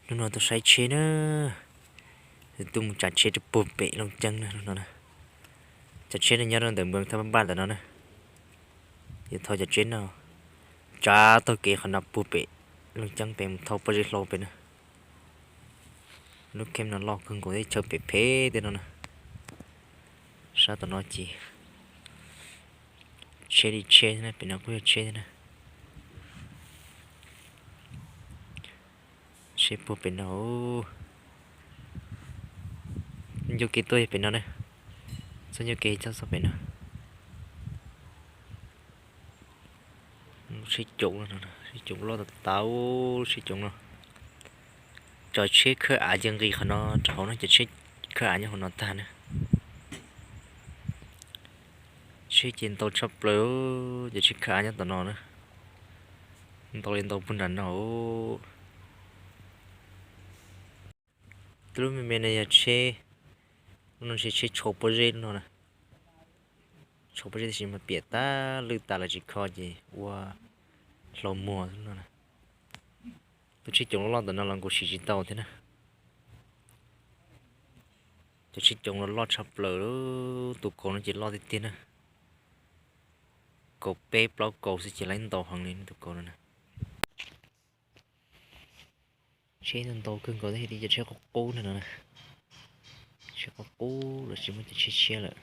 Hnub no tuaj saib tsheb na, tuaj mus tsav tsheb rau puag pem Looj Ceeb na hnub no na. Cov tsheb no nyob rau ntawm npoo thaj paj npaj ntawm no na. Yuav thauj cov tsheb no tsav taug kev qhov no puag pem Looj Ceeb pem mus thauj pob zeb hlau pem na. Lub kheem no loj kawg nkaus thiab chaw phem phem tej no na. Sab tom no ces tsheb li tsheb thiab na, pem no kuj yog tsheb thiab na. Tsheb puag pem no, ncauj kev tuaj yog pem no na, txoj ncauj kev txog txog pem no. Tsheb coom no, tsheb coom loj tas tas, tsheb coom no. Cov tsheb khawb av ces nqis qhov no rau hauv no, cov tsheb khawb av nyob hauv no tag na. Tsheb ces ntau tshaj plaws, cov tsheb khawb av nyob tom no na, ntau li ntau puag nram no. Tus lub me me no yog tsheb, lub no tsheb tshau pob zeb lub no na. Tshau pob zeb tab sis mas piam tag lwj tas lawv tsis kho ces ua hlau muag lub no na. Tus tsheb coom loj loj ntawm no los nkaus siv tsis tau thiab na. Cov tsheb coom los loj tshaj plaws, tus kaus no ces loj tiag tiag na. Kaus peb plaub kaus xwb ces laib ntau heev li tus kaus no na. Tsheb ntau ntau kawg nkaus thiab, cov tsheb qub qub no na. Tsheb qub qub lawm tsis muaj cov tsheb tshiab lawm.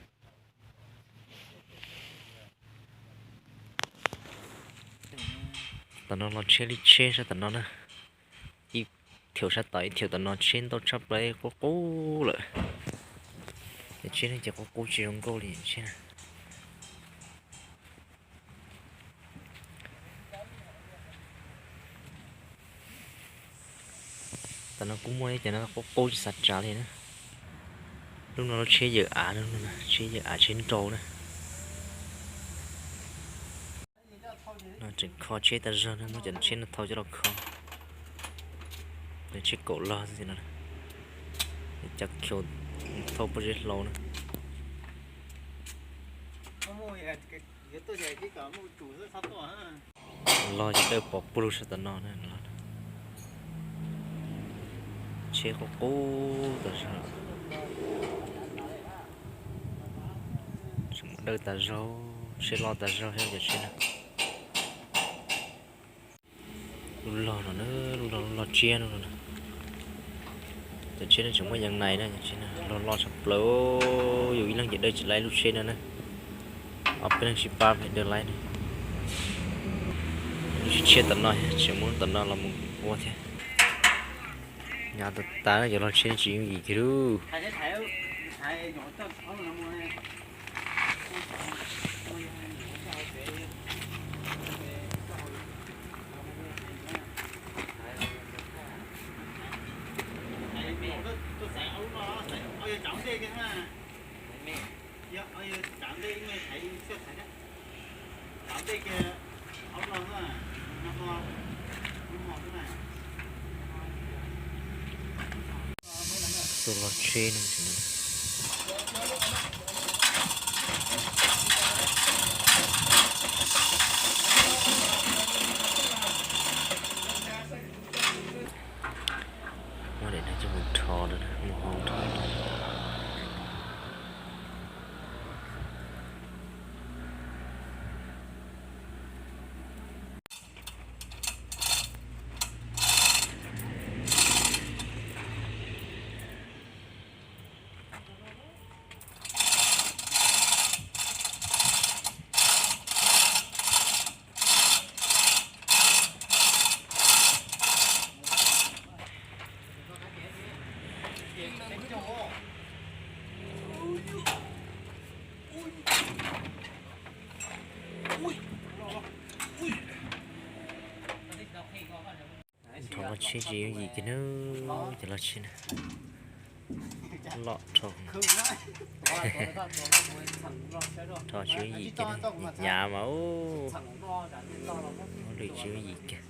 Tom no los tsheb li tsheb sab tom no na. Ib thiaum sab tom ib thiaum tom no tsheb ntau tshaj plaws qub qub lawm. Cov tsheb no ces qub qub tsis zoo nkauj li tsheb na. Tom no kuj muaj ib cov no qub qub tsis xav tsav li na. Lub no lub tsheb yawm av, tsheb yawm av tsheb nrau na. No tseem kho tsheb tag zog na, muab cov tsheb no thauj coj los kho. Cov tsheb kaum log xwb no, cov khaus thauj pob zeb hlau na. Log ces dawj pov puag lug sab tom no na. Tsheb qub qub tas zog, tseem muaj dawj tas zog, tsheb loj tas zog thiab cov tsheb no. Lub log no na, lub log, lub log tsiab no na. Cov tsheb no tseem muaj yees nais na, cov tsheb no log loj tshaj plaws, yus ib leeg ces dawj tsis laib lub tsheb no na. Ob peb leeg sib pab pem dawj laib na. Lub tsheb tshiab tom no, tseem muab tom no los mus ua thiab. Hnyav tas tas, cov log tsheb tsis yooj yim kiag lauj. Tus log tsheb no. Muab daim no coj mus rho, mus hau rho. Rho log tsheb tsis yooj yim kiag na, cov log tsheb na. Loj rho, rho tsis yooj yim kiag, hnyav mas ub, lwm tsis yooj yim kiag.